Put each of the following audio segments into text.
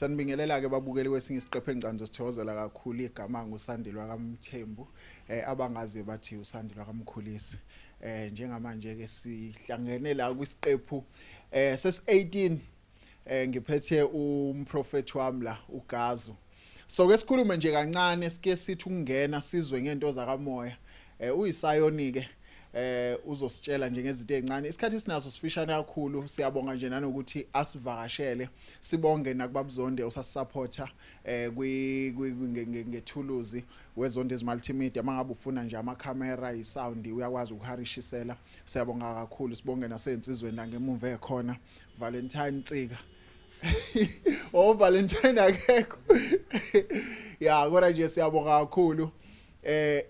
Sanibingelela ke babukeli kwesinye isiqephu engicanzo sithokozela kakhulu. Igama nguSandile kaMthembu, abangazi bathi uSandile kaMkhulisi. Njengamanje ke sihlangene la kwisiqephu sesi 18. Ngiphethe umprofeti wami la, uGazu. So ke sikhulume nje kancane, sike sithi ukungena sizwe ngento zakamoya. Uyisayoni ke, uzositshela nje ngezinto ezincane. Isikhathi sinaso sifishane kakhulu. Siyabonga nje nanokuthi asivakashele. Sibonge nakubabuzonde osasupporta kwi ngethuluzi wezonde multimedia. Mangabe ufuna nje ama camera, isound, uyakwazi ukuharishisela. Siyabonga kakhulu. Sibonge nasensizweni la ngemuva ekhona, Valentine Nsika. Oh, Valentine akekho ya, kodwa nje siyabonga kakhulu.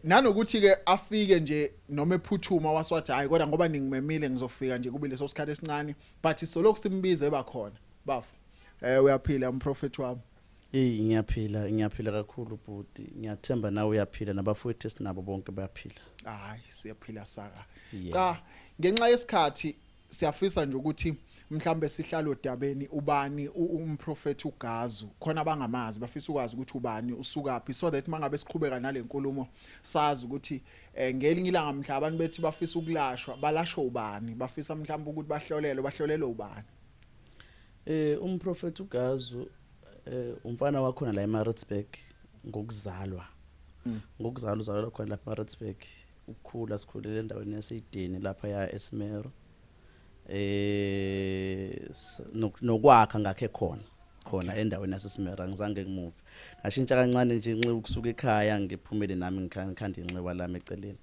Nanokuthi ke afike nje noma ephuthuma waswathi, "Hayi, kodwa ngoba ningimemile ngizofika nje kube leso sikhathi esincane," but solokhu simbize bakhona bafu. Uyaphila umprofeti wami? Hey, ngiyaphila, ngiyaphila kakhulu bhuti. Ngiyathemba nawe uyaphila, nabafowethu esinabo bonke bayaphila. Hayi, siyaphila saka. Cha, ngenxa yesikhathi siyafisa nje ukuthi mhlambe sihlale odabeni. Ubani umprofeti uGazu? Khona abangamazi, bafisa ukwazi ukuthi ubani, usukaphi, so that mangabe siqhubeka nalenkulumo sazi ukuthi ngelinye ilanga mhla abantu bethi bafisa ukulashwa, balashwa ubani, bafisa mhlawumbe ukuthi bahlolelwe, bahlolelwe ubani. Umprofeti uGazu umfana wakhona la eMaritzburg ngokuzalwa. Ngokuzalwa uzalwa khona lapha eMaritzburg. Ukukhula sikhulele endaweni yaseYideni lapha ya eSmero. Nokwakha ngakhe khona khona endaweni yaseSmero, angizange ngimove. Ngashintsha kancane nje inxiwa ukusuka ekhaya, ngiphumele nami ngikhanda inxiwa lami eceleni.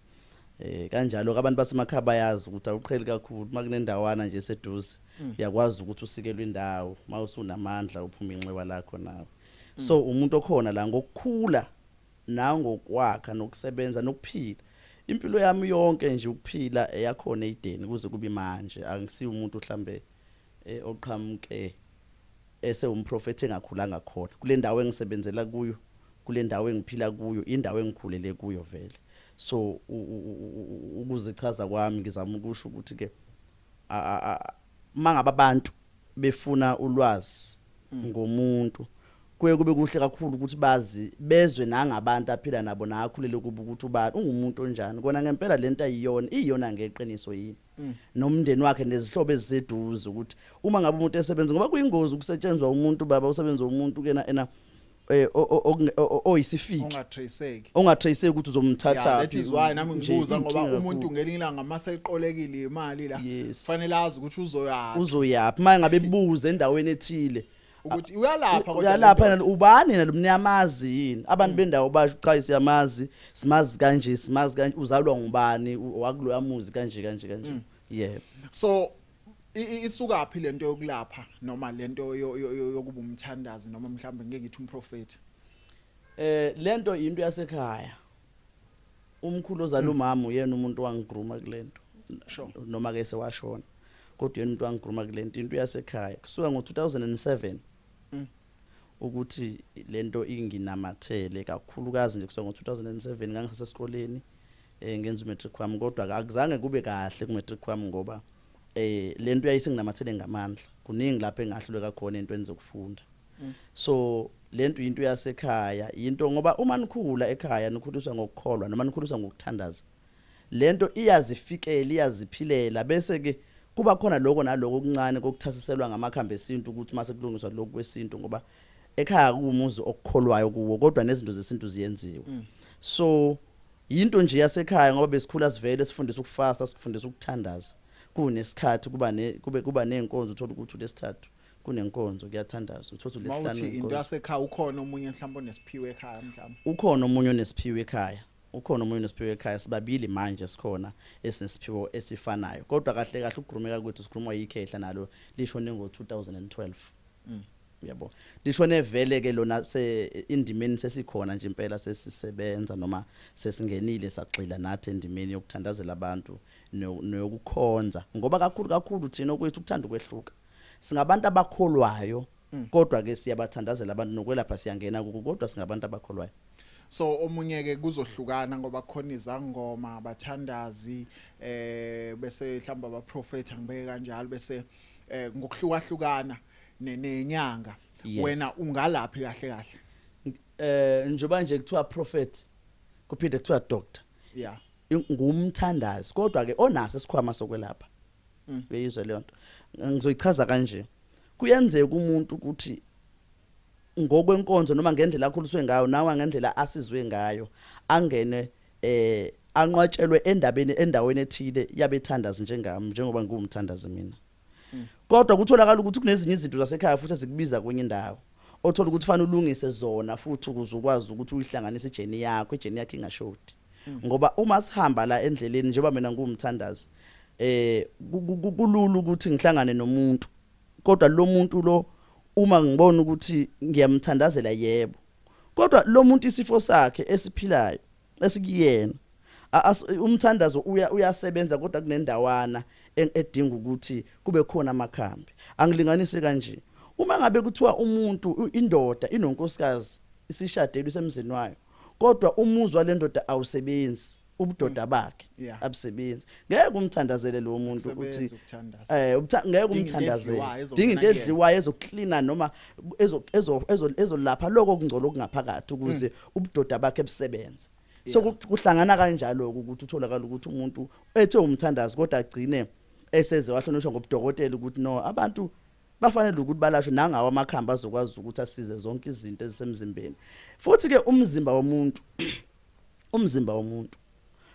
Kanjalo abantu basemakhaya bayazi ukuthi awuqheli kakhulu makunendawana nje eseduze, uyakwazi ukuthi usikelwe indawo mawusunamandla uphuma inxiwa lakho nawe. So umuntu okhona la ngokukhula nangokwakha nokusebenza nokuphila impilo yami yonke nje, ukuphila eyakhona eYideni kuze kube manje. Angisiyo umuntu mhlambe oqhamuke esewumprofeti engakhulanga khona kule ndawo engisebenzela kuyo, kule ndawo engiphila kuyo, indawo engikhulele kuyo vele. So ukuzichaza kwami ngizama ukusho ukuthi ke mangabe abantu befuna ulwazi ngomuntu, kuye kube kuhle kakhulu ukuthi bazi, bezwe nangabantu aphila nabo nakhulele kubo, ukuthi ubani, ungumuntu onjani kona ngempela, lento ayiyona iyona ngeqiniso yini, nomndeni wakhe nezihlobo eziseduze, ukuthi uma ngabe umuntu esebenza, ngoba kuyingozi ukusetshenzwa umuntu, baba, usebenza umuntu kena ena oyisifiki ongatraceki. Ongatraceki ukuthi uzomthatha. Yeah, that is why nami ngibuza, ngoba umuntu ngelinye ilanga mase eqolekile imali la, fanele azi ukuthi uzoyaphi. Uzoyaphi uma ngabe ebuza endaweni ethile ukuthi uyalapha kodwa uyalapha yena ubani yena lo, niyamazi yini? Abantu bendawo basho, "Cha, siyamazi, simazi kanje, simazi kanje, uzalwa ngubani, wakuloya muzi kanje kanje kanje." Yebo. So isukaphi lento yokulapha noma lento yokuba umthandazi, noma mhlawumbe ngeke ngithi umprofeti? Lento into yasekhaya. Umkhulu ozala umama uyena umuntu wangigrooma kulento. Noma ke sewashona, kodwa yena umuntu wangigrooma kulento, into yasekhaya kusuka ngo2007 ukuthi lento inginamathele kakhulukazi nje. Kusuka ngo2007 ngangisesesikoleni, ngenza umatric wami, kodwa akuzange kube kahle kumatric wami ngoba lento yayisenginamathele ngamandla. Kuningi lapho engahluleka khona entweni zokufunda. So lento into yasekhaya, into ngoba uma nikhula ekhaya nikhuliswa ngokukholwa noma nikhuliswa ngokuthandaza, lento iyazifikela, iyaziphilela. Bese ke kuba khona lokho naloko okuncane kokuthasiselwa ngamakhambi esintu, ukuthi mase kulungiswa lokhu kwesintu, ngoba ekhaya kuwumuzi okukholwayo kuwo, kodwa nezinto zesintu ziyenziwa. So yinto nje yasekhaya, ngoba besikhula sivele sifundisa ukufasta, sifundisa ukuthandaza, kunesikhathi kuba ne kube kuba nenkonzo, uthola ukuthi ulesithathu kunenkonzo, kuyathandazwa, uthola ukuthi ulesihlanu mawuthi into kunenkonzo. Yasekhaya, ukhona omunye mhlawumbe onesiphiwe ekhaya mhlawumbe? Ukhona omunye onesiphiwo ekhaya, ukhona omunye onesiphiwo ekhaya. Sibabili manje sikhona esinesiphiwo esifanayo, kodwa kahle kahle ukugroomeka kwethu sigroomwa yikhehla, nalo lishone ngo-2012. Uyabo, lishone vele ke lona se indimeni sesikhona nje impela, sesisebenza noma sesingenile, sagxila nathi endimeni yokuthandazela abantu neyokukhonza, ngoba kakhulu kakhulu thina okwethu ukuthanda ukwehluka. Singabantu abakholwayo, kodwa ke siyabathandazela abantu, nokwelapha siyangena kuko, kodwa singabantu abakholwayo. So omunye ke kuzohlukana, ngoba kukhona izangoma, abathandazi, bese mhlawumbe abaprofeti, angibeke kanjalo, bese ngokuhlukahlukana nenyanga. Yes. Wena ungalaphi kahle kahle? Njengoba nje kuthiwa prophet, kuphinde kuthiwa doctor, ngumthandazi, kodwa ke onaso isikhwama sokwelapha. Uyizwa leyo nto? Ngizoyichaza kanje: kuyenzeka umuntu ukuthi ngokwenkonzo noma ngendlela akhuliswe ngayo, nawe ngendlela asizwe ngayo, angene anqwatshelwe endabeni, endaweni ethile yabethandazi, njengami, njengoba ngiwumthandazi mina. Kodwa kutholakala ukuthi kunezinye izinto zasekhaya futhi ezikubiza kwenye indawo, othola ukuthi fanele ulungise zona futhi ukuze ukwazi ukuthi uyihlanganise i-journey yakho, i-journey yakho ingashodi. Ngoba uma sihamba la endleleni, njengoba mina ngiwumthandazi, kulula ukuthi ngihlangane nomuntu, kodwa lo muntu lo, uma ngibona ukuthi ngiyamthandazela, yebo, kodwa lo muntu isifo sakhe esiphilayo esikuyena, umthandazo uyasebenza, kodwa kunendawana edinga ukuthi kube khona amakhambi. Angilinganise kanje: uma ngabe kuthiwa umuntu, indoda inonkosikazi, isishadelwe, isemzini wayo, kodwa umuzi walendoda awusebenzi, ubudoda bakhe abusebenzi, ngeke umthandazele lo muntu ukuthi Kusebenza ukuthandaza. Ngeke Dinga into umthandazele. edliwayo ezongena Dinga into kuyena. edliwayo ezoklina noma ezolapha lokho okungcola okungaphakathi ukuze ubudoda bakhe busebenze. So kuhlangana kanjalo ukuthi utholakala ukuthi umuntu ethe umthandazi, kodwa agcine eseze wahlonishwa ngobudokotela, ukuthi no, abantu bafanele ukuthi balashwe nangawo amakhambi azokwazi ukuthi asize zonke izinto ezisemzimbeni. Futhi ke umzimba womuntu,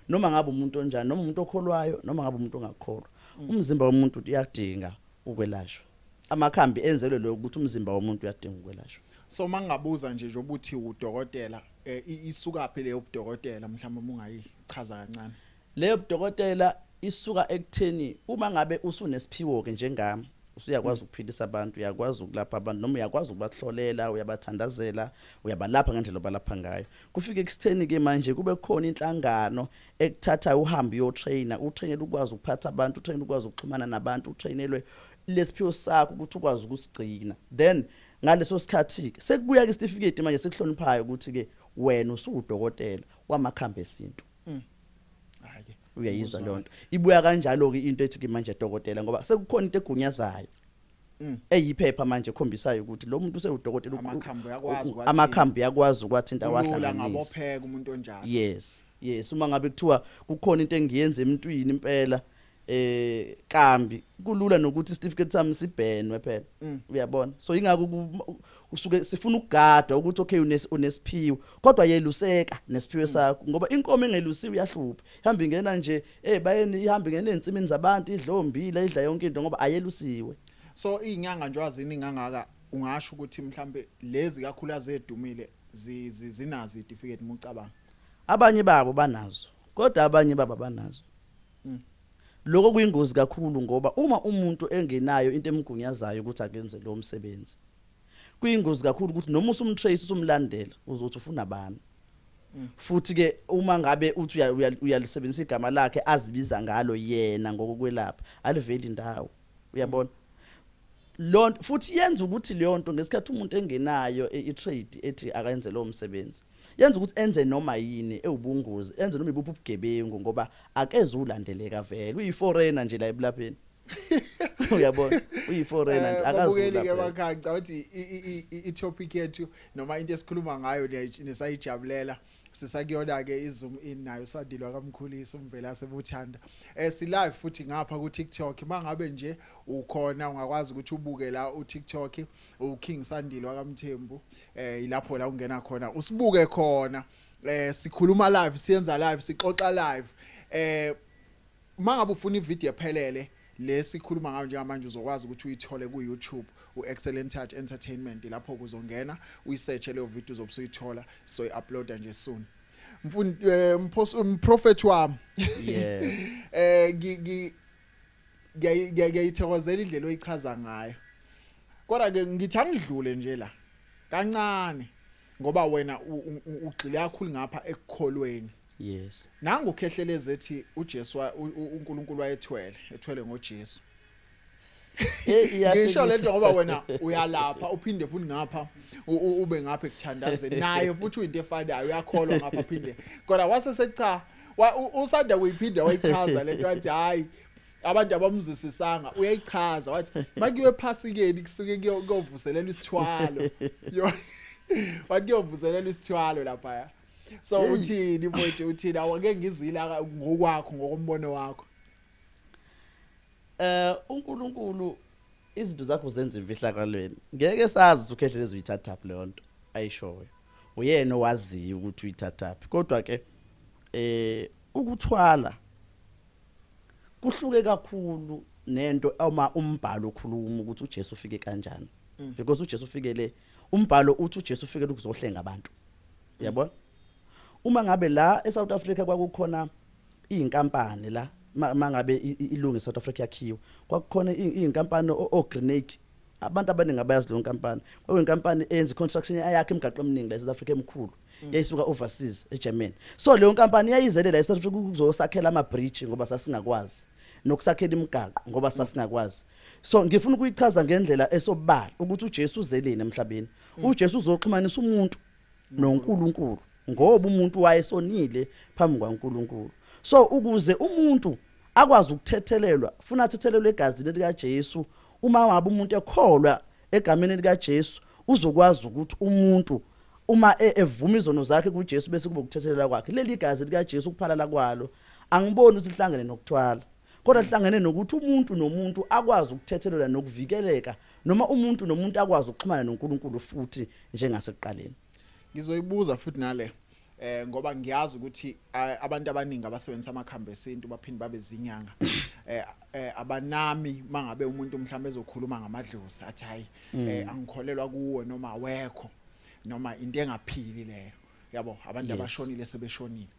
noma ngabe umuntu onjani, noma umuntu okholwayo, noma ngabe umuntu ongakholwa, umzimba womuntu uyadinga ukwelashwa. Amakhambi enzelwe lokho, ukuthi umzimba womuntu uyadinga ukwelashwa. So mangabuza nje, njengoba uthi udokotela, isukaphi leyo budokotela? Mhlawumbe uma ungayichaza kancane. Leyo budokotela isuka ekutheni uma ngabe usunesiphiwo ke njengami, usuyakwazi ukuphilisa abantu, uyakwazi ukulapha abantu, noma uyakwazi ukubahlolela, uyabathandazela, uyabalapha ngendlela obalapha ngayo, kufike ekutheni ke manje kube khona inhlangano ekuthatha uhambe uyotrainer, utrainele ukwazi ukuphatha abantu, utrainele ukwazi ukuxhumana nabantu, utrainelwe lesiphiwo sakho ukuthi ukwazi ukusigcina. Then ngaleso sikhathi ke sekubuya ke isitifiketi manje sekuhloniphayo ukuthi ke wena usuwudokotela wamakhambi esintu. Hayi ke. Uyayizwa leyo nto? Ibuya kanjalo ke into ethi ke manje dokotela, ngoba sekukhona into egunyazayo eyiphepha manje ekhombisayo ukuthi lo muntu usewudokotela. Amakhambi uyakwazi ukwathinta. Amakhambi uyakwazi ukwathinta, Kulula wahlanganisa. Ngabopheka umuntu onjalo. Yes, uma ngabe kuthiwa kukhona into engiyenza emntwini impela kambi, kulula nokuthi isitifiketi sami sibhenwe phela. Uyabona? So ingakho usuke sifuna ukugadwa ukuthi okay, unesiphiwo, kodwa yeluseka nesiphiwo sakho, ngoba inkomo engelusiwe iyahlupha, ihamba ingena nje bayeni, ihamba ingena ensimini zabantu, idla ombila, idla yonke into, ngoba ayelusiwe. So izinyanga nje wazini ngangaka, ungasho ukuthi mhlambe lezi kakhulu azedumile zinazo izitifiketi, mucabanga? Abanye babo banazo, kodwa abanye babo abanazo. Lokho kuyingozi kakhulu, ngoba uma umuntu engenayo into emgunyazayo ukuthi akenze lo msebenzi, kuyingozi kakhulu ukuthi noma usumtrace, usumlandela, uzothi ufuna bani. Futhi ke uma ngabe uthi uyalisebenzisa igama lakhe azibiza ngalo yena ngokukwelapha, aliveli indawo. Uyabona lonto? Futhi yenza ukuthi leyo nto, ngesikhathi umuntu engenayo i-trade ethi akayenze lowo msebenzi, yenza ukuthi enze noma yini ewubungozi, enze noma ibuphi ubugebengu, ngoba akeze ulandeleka vele, uyi-foreigner nje la ebulapheni. Uyabona, uyi-foreigner nje. Babukeli ke Akazulapha. Emakhaya, ngicabanga ukuthi i-topic yethu noma into esikhuluma ngayo nisayijabulela. Sisakuyona ke iZoom In nayo Sandile wakamkhulisa umvela sebuthanda. Si live futhi ngapha ku TikTok. Mangabe nje ukhona, ungakwazi ukuthi ubuke la u TikTok, uKing Sandile wakamthembu, ilapho la ungena khona usibuke khona. Sikhuluma live, siyenza live, sixoxa live. Mangabe ufuna ivideo ephelele lesikhuluma ngayo njengamanje, uzokwazi ukuthi uyithole ku YouTube, uExcellent Touch Entertainment. Lapho kuzongena uyisearch leyo video, uzobe usuyithola. So iuploada nje soon. Mfundi, mprofet wami, ngiyayithokozela indlela oyichaza ngayo, kodwa ke ngithi angidlule nje la kancane, ngoba wena ugxile kakhulu ngapha ekukholweni. Nangu ukhehlelezi ethi uJesu uNkulunkulu wayethwele, ethwele ngoJesu. Iyahlekisa. Ngisho lento ngoba wena uyalapha, uphinde futhi ngapha ube ngapha ekuthandazeni naye, futhi uyinto efanayo, uyakholwa ngapha phinde, kodwa wase secha usanda kuyiphinda wayichaza lento, wathi hayi. Abantu abamzwisisanga, uyayichaza wathi makuyiwe ephasikeni kusuke kuyovuselela isithwalo. Wathi kuyovuselela isithwalo lapha. So uthini mfowethu, uthini? Awake ngizwile ngokwakho, ngokombono wakho. uNkulunkulu izinto zakho uzenza imfihlakalweni. Ngeke sazi ukuthi uKhehlelezi uyithathaphi leyo nto ayishoyo. Uyena owaziyo ukuthi uyithathaphi. Kodwa ke ukuthwala kuhluke kakhulu nento uma umbhalo ukhuluma ukuthi uJesu ufike kanjani. Because uJesu ufikele, umbhalo uthi uJesu ufikele ukuzohlenga abantu. Uyabona? Uma ngabe la eSouth Africa kwakukhona inkampani la, mangabe ilungu eSouth Africa yakhiwe, kwakukhona inkampani oGreenacre. Abantu abaningi abayazi leyo nkampani. Kwakuyinkampani eyenza construction, ayakhe imigaqo eminingi la eSouth Africa emkhulu, yayisuka overseas eGermany. So leyo nkampani yayizele la eSouth Africa ukuzosakhela ama bridge ngoba sasingakwazi, nokusakhela imigaqo ngoba sasingakwazi. So ngifuna ukuyichaza ngendlela esobala ukuthi uJesu uzeleni emhlabeni. UJesu uzoxhumanisa umuntu noNkulunkulu ngoba umuntu wayesonile phambi kwaNkulunkulu. So ukuze umuntu akwazi ukuthethelelwa, funa athethelelwe egazini likaJesu. Uma ngabe umuntu ekholwa egameni likaJesu, uzokwazi ukuthi umuntu uma evuma izono zakhe kuJesu bese kube ukuthethelelwa kwakhe. Leli gazi likaJesu, ukuphalala kwalo, angiboni ukuthi lihlangene nokuthwala, kodwa lihlangene nokuthi umuntu nomuntu akwazi ukuthethelelwa nokuvikeleka, noma umuntu nomuntu akwazi ukuxhumana noNkulunkulu futhi njengasekuqaleni. Ngizoyibuza futhi nale ngoba ngiyazi ukuthi abantu abaningi abasebenzisa amakhambi esintu baphinde babe zinyanga, abanami mangabe umuntu mhlawumbe ezokhuluma ngamadlozi athi hayi, angikholelwa kuwo noma awekho noma into engaphili leyo, yabo, abantu abashonile sebeshonile.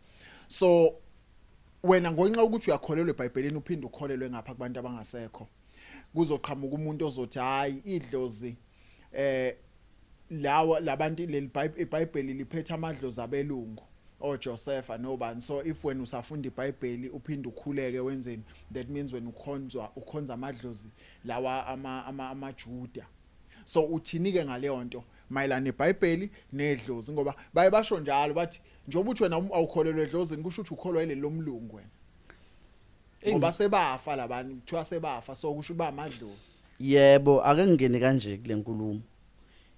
So wena, ngonxa ukuthi uyakholelwa eBhayibhelini, uphinde ukholelwe ngapha kubantu abangasekho, kuzoqhamuka umuntu ozothi hayi, idlozi lawa labantu, leli iBhayibheli liphethe amadlozi abelungu, oJosepha nobani. So if wena usafunda iBhayibheli uphinde ukhuleke wenzeni, that means wena ukhonza amadlozi lawa amaJuda. So uthini ke ngaleyo nto mayelana neBhayibheli nedlozi? Ngoba baye basho njalo, bathi njengoba uthi wena awukholelwa edlozini, kusho ukuthi ukholwa ileli lomlungu wena, ngoba sebafa labantu, kuthiwa sebafa, so kusho uba amadlozi. Yebo, ake ngingene kanje kule nkulumo.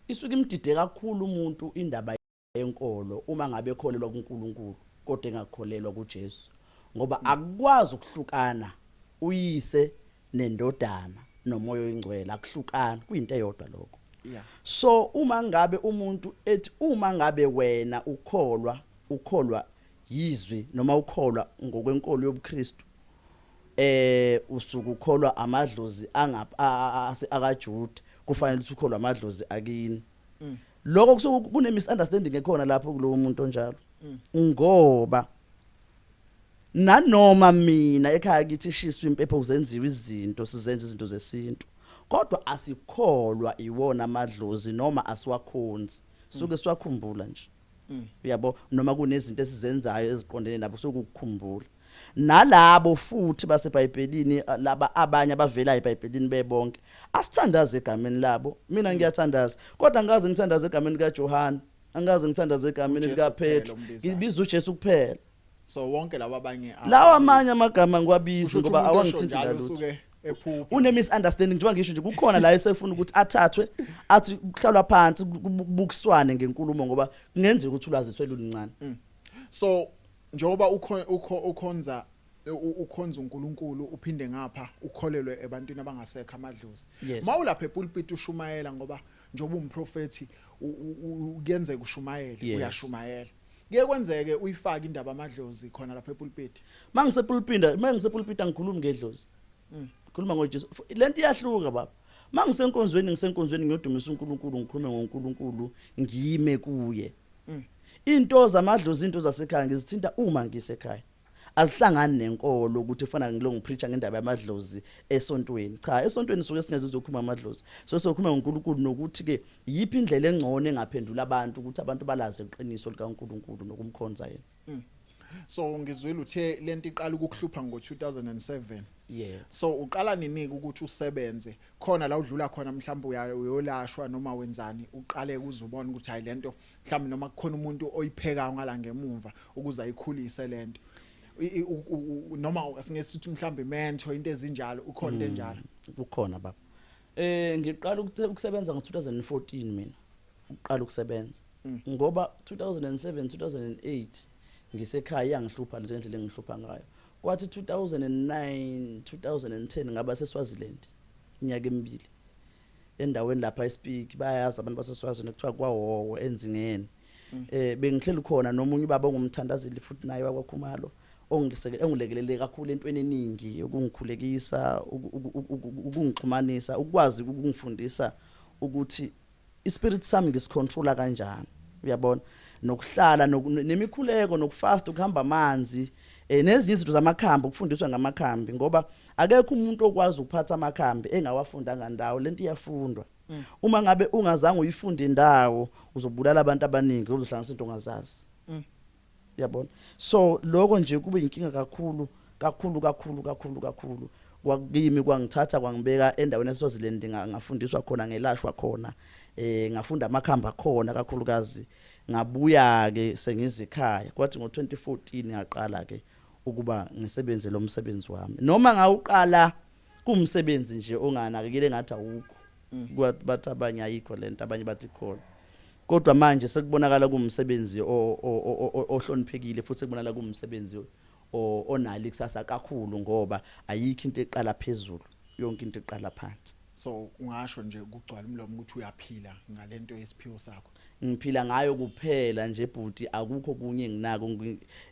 Isuke imdide kakhulu umuntu indaba yenkolo uma ngabe ekholelwa kuNkulunkulu kodwa engakholelwa kuJesu, ngoba akukwazi ukuhlukana uyise nendodana nomoya oyingcwele, akuhlukani, kuyinto eyodwa lokho. So uma ngabe umuntu ethi, uma ngabe wena ukholwa yizwi noma ukholwa ngokwenkolo yobuKristu, usuke ukholwa amadlozi angapha akaJuda, kufanele ukuthi ukholwa amadlozi akini. Lokho kusuke kune misunderstanding ekhona lapho kulowo muntu onjalo, ngoba nanoma mina ekhaya kithi ishiswa impepho, kuzenziwa izinto, sizenza izinto zesintu, kodwa asikholwa iwona amadlozi noma asiwakhonzi, suke siwakhumbula nje, uyabo, noma kunezinto esizenzayo eziqondene nabo, sokukukhumbula nalabo futhi baseBhayibhelini, laba abanye abavela eBhayibhelini bebonke, asithandaze egameni labo. Mina ngiyathandaza, kodwa angikaze ngithandaze egameni likaJohane, angikaze ngithandaze egameni uJesu likaPetro. Kuphela ombizayo. Ngibiza uJesu kuphela. So wonke laba abanye Lawa amanye amagama ngiwabizi Kusho ukuthi ngoba umuntu osho awangithinti njalo ngalutho. usuke ephupha. Une misunderstanding njengoba ngisho nje, kukhona la esefuna ukuthi athathwe, athi kuhlalwa phansi, kubukiswane ngenkulumo, ngoba kungenzeka ukuthi ulwazi selulincane. So njengoba ukhonza uNkulunkulu, uphinde ngapha ukholelwe ebantwini abangasekho, amadlozi, mawulapha epulpit ushumayela, ngoba njengoba umprofeti kuyenzeka ushumayele, uyashumayela, kuye kwenzeke uyifake indaba amadlozi khona lapha epulpit? Mangisepulpit angikhulumi ngedlozi, ngikhuluma ngoJesu. Lento iyahluka, baba. Mangisenkonzweni, ngisenkonzweni, ngiyodumisa uNkulunkulu, ngikhulume ngoNkulunkulu, ngime kuye. Into zamadlozi, into zasekhaya ngizithinta uma ngisekhaya, azihlangani nenkolo ukuthi fana ngilo ngipreacha ngendaba yamadlozi esontweni. Cha, esontweni suke singeze uzokhuluma amadlozi, so sokhuluma ngoNkulunkulu nokuthi ke yiphi indlela engcono engaphendula abantu, ukuthi abantu balazi iqiniso likaNkulunkulu nokumkhonza yena. So ngizwile uthe lento iqala ukukuhlupha ngo2007. Yeah. So uqala nini ukuthi usebenze khona la udlula khona, mhlawumbe uyolashwa noma wenzani, uqale ukuzubona ukuthi hayi, lento mhlawumbe, noma kukhona umuntu oyiphekayo ngala ngemumva ukuze ayikhulise lento? Noma singesithi mhlawumbe mentor, into ezinjalo, ukhona into enjalo? Kukhona, baba. Ngiqala ukusebenza ngo2014 mina, ukuqala ukusebenza, ngoba 2007, 2008 ngisekhaya, iyangihlupha le ndlela engihlupha ngayo. Kwathi 2009, 2010 ngaba seSwaziland iminyaka emibili, endaweni lapha eSpeak, bayazi abantu baseSwaziland, kuthiwa kwaHhohho, eNzingeni. Bengihleli khona nomunye ubaba ongumthandazeli futhi naye wakwaKhumalo, ongiseke engilekelele kakhulu entweni eningi, ukungikhulekisa, ukungixhumanisa, ukwazi ukungifundisa ukuthi ispirit sami ngisicontrola kanjani, uyabona, nokuhlala nemikhuleko, nokufast, ukuhamba amanzi, nezinye izinto zamakhambi, ukufundiswa ngamakhambi, ngoba akekho umuntu okwazi ukuphatha amakhambi engawafundanga ndawo. Lento iyafundwa. Uma ngabe ungazange uyifunde indawo, uzobulala abantu abaningi, uzohlanganisa into ongazazi, uyabona. So lokho nje kube inkinga kakhulu kakhulu kakhulu kakhulu kakhulu kwakimi. Kwangithatha kwangibeka endaweni eSwaziland, ngafundiswa khona, ngelashwa khona, ngafunda amakhamba khona kakhulukazi. Ngabuya ke sengizikhaya, kwathi ngo2014 ngaqala ke ukuba ngisebenze lo msebenzi wami, noma ngawuqala kumsebenzi nje onganakekile, ngathi awukho. Kwathi bathi abanye ayikho lento, abanye bathi khona, kodwa manje sekubonakala kuwumsebenzi ohloniphekile, futhi sekubonakala kuwumsebenzi onalo ikusasa kakhulu, ngoba ayikho into eqala phezulu, yonke into eqala phansi. So ungasho nje kugcwala umlomo ukuthi uyaphila ngalento yesiphiwo sakho? Ngiphila ngayo kuphela nje, bhuti. Akukho kunye enginako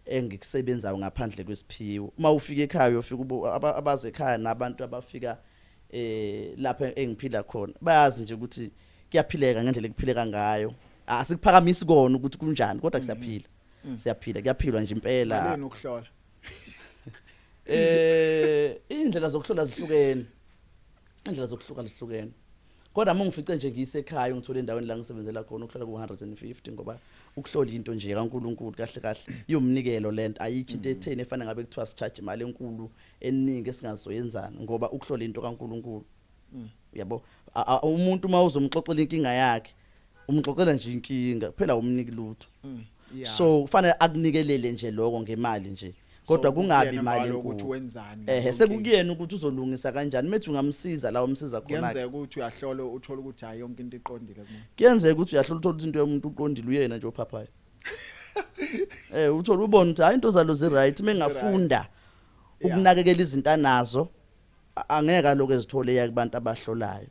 engikusebenzayo ngaphandle kwesiphiwo. Uma ufika ekhaya, uyofika abaze ekhaya nabantu abafika lapha engiphila khona bayazi nje ukuthi kuyaphileka ngendlela ekuphileka ngayo. Asikuphakamisi kona ukuthi kunjani, kodwa siyaphila, siyaphila, kuyaphilwa nje impela. Malini ukuhlola? Indlela zokuhlola zihlukene, indlela zokuhluka zihlukene, kodwa uma ngifice nje ngisekhaya, ngithole endaweni la ngisebenzela khona, ukuhlola ku-150, ngoba ukuhlola into nje kaNkuluNkulu kahle kahle, iyomnikelo lento. Ayikho into etheni efana ngabe kuthiwa si-charge imali enkulu eningi esingazoyenzani, ngoba ukuhlola into kaNkuluNkulu, yabo. Umuntu uma uzomxoxela inkinga yakhe, umxoxela nje inkinga kuphela, umniki lutho. So kufanele akunikelele nje lokho ngemali nje, kodwa So, kungabi kuyena imali mbalo ukuthi enkulu. wenzani Ehe. ngaleyo Sekukuyena ukuthi uzolungisa kanjani, methi ungamsiza la umsiza khona. Kuyenzeka ukuthi uyahlola, uthola ukuthi hayi, yonke into iqondile kumina? Kuyenzeka ukuthi uyahlola, uthola ukuthi into yomuntu uqondile, uyena nje ophaphayo. Uthola ubone ukuthi hayi, into zalo zi right, mengafunda ukunakekela izinto anazo, angeke aloku ezithole ya kubantu abahlolayo.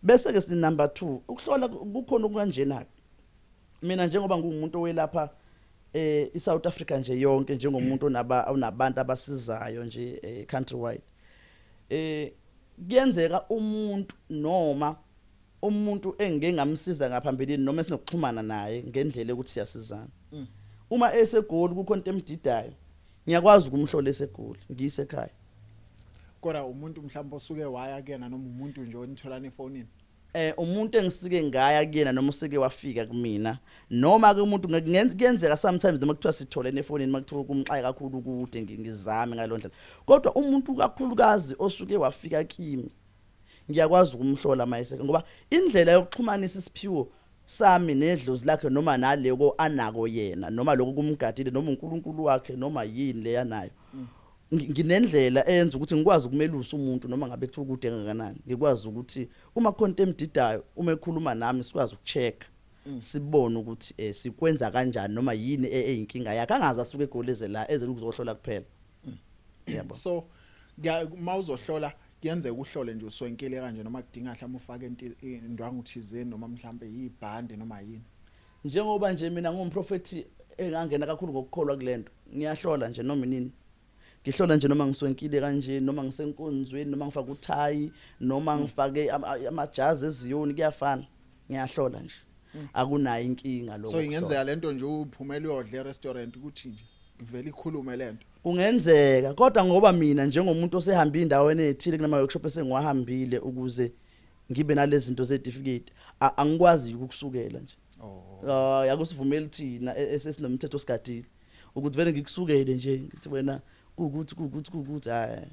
Bese ke si number 2, ukuhlola kukhona okunjena. Mina njengoba ngumuntu owelapha iSouth Africa nje yonke, njengomuntu onabantu abasizayo nje countrywide, kuyenzeka umuntu noma umuntu engike ngamsiza ngaphambilini, noma esinokuxhumana naye ngendlela ukuthi siyasizana, uma eseGoli kukhona into emdidayo, ngiyakwazi ukumhlola eseGoli ngisekhaya. Kodwa umuntu mhlawumbe osuke waya kuyena, noma umuntu nje onitholana efonini? Umuntu engisike ngaya kuyena, noma usike wafika kumina, noma ke umuntu kuyenzeka sometimes noma kuthiwa sitholene efonini, makuthiwa kumxaka kakhulu kude, ngizame ngalo ndlela, kodwa umuntu kakhulukazi osuke wafika kimi ngiyakwazi ukumhlola mayise, ngoba indlela yokuxhumanisa isiphiwo sami nedlozi lakhe, noma naleko anako yena, noma lokho kumgadile, noma uNkulunkulu wakhe, noma yini leyanayo, nginendlela eyenza ukuthi ngikwazi ukumelusa umuntu noma ngabe kuthiwa kude kangakanani. Ngikwazi ukuthi uma kukhona into emdidayo, uma ekhuluma nami, sikwazi ukucheck, sibone ukuthi sikwenza kanjani, noma yini eyinkinga yakhe, angaze asuke eGoli eze la, eze ukuzohlola kuphela, yabo. So uma uzohlola, kuyenzeka uhlole nje uswenkile kanje, noma kudinga mhlawumbe ufake indwangu thizeni, noma mhlawumbe yibhande, noma yini? Njengoba nje mina ngumprofeti engangena kakhulu ngokukholwa kulento, ngiyahlola nje noma inini. Ngihlola nje noma ngiswenkile kanje, noma ngisenkonzweni, noma ngifake uthayi, noma ngifake amajazi eziyoni, kuyafana, ngiyahlola nje, akunayo inkinga lokho. So ingenzeka lento nje uphumela uyodla e-restaurant, ukuthi nje ivele ikhulume lento? Kungenzeka, kodwa ngoba mina njengomuntu osehamba indaweni ezithile, kunama workshop esengiwahambile ukuze ngibe nalezi zinto certificate, angikwazi ukukusukela nje. Oh. Ah, yakusivumeli thina esesinomthetho osigadile ukuthi vele ngikusukele nje, ngithi wena kuukuthi kuukuthi kuukuthi, hayi.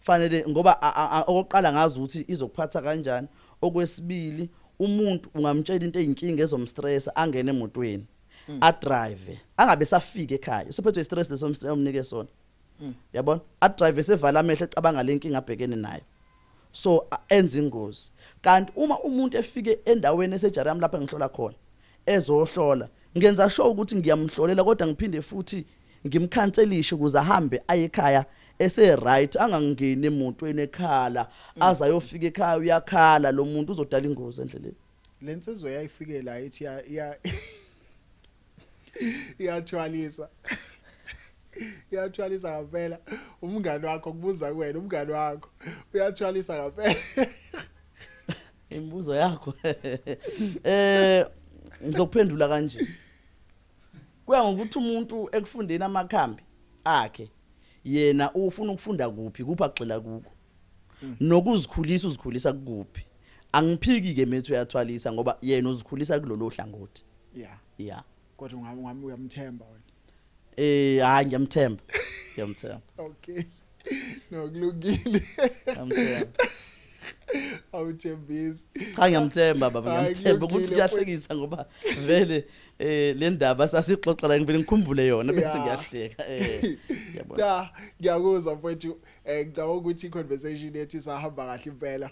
Fanele, ngoba okokuqala ngazi ukuthi izokuphatha kanjani. Okwesibili, umuntu ungamtshela into eyinkinga ezomstress, angene emotweni. Adrive angabe safika ekhaya, usephethwe stress leso omnike sona. Yabona, adrive sevala amehlo ecabanga lenkinga abhekene nayo, so enza ingozi. Kanti uma umuntu efike endaweni esejari yami lapha engihlola khona, ezohlola, ngenza sure ukuthi ngiyamhlolela, kodwa ngiphinde futhi ngimkhanselishe ukuze ahambe aye ekhaya ese right, angangeni emotweni ekhala, aze ayofika ekhaya uyakhala. Lo muntu uzodala ingozi endleleni. Lensizwe yayifike la ithi ya iyathwalisa, iyathwalisa ngempela. Umngani wakho kubuza kuwena, umngani wakho uyathwalisa ngempela? Imibuzo yakho, ngizokuphendula kanje: kuya ngokuthi umuntu ekufundeni amakhambi akhe yena ufuna ukufunda kuphi, kuphi agxila kuko, nokuzikhulisa uzikhulisa kuphi. Angiphiki ke methu uyathwalisa ngoba yena uzikhulisa kulolo hlangothi. Kodwa ungami uyamthemba wena? Hayi, ngiyamthemba, ngiyamthemba. Okay, no, kulungile. Ngiyamthemba. Awuthembisi. Cha, ngiyamthemba baba. Hhayi, Ngiyamthemba ukuthi kulungile. kuyahlekisa ngoba vele le ndaba sasixoxa la, ngivele ngikhumbule yona bese ngiyahleka, yabona. Cha, ngiyakuzwa mfowethu. Ngicabanga ukuthi i-conversation yethu isahamba kahle impela.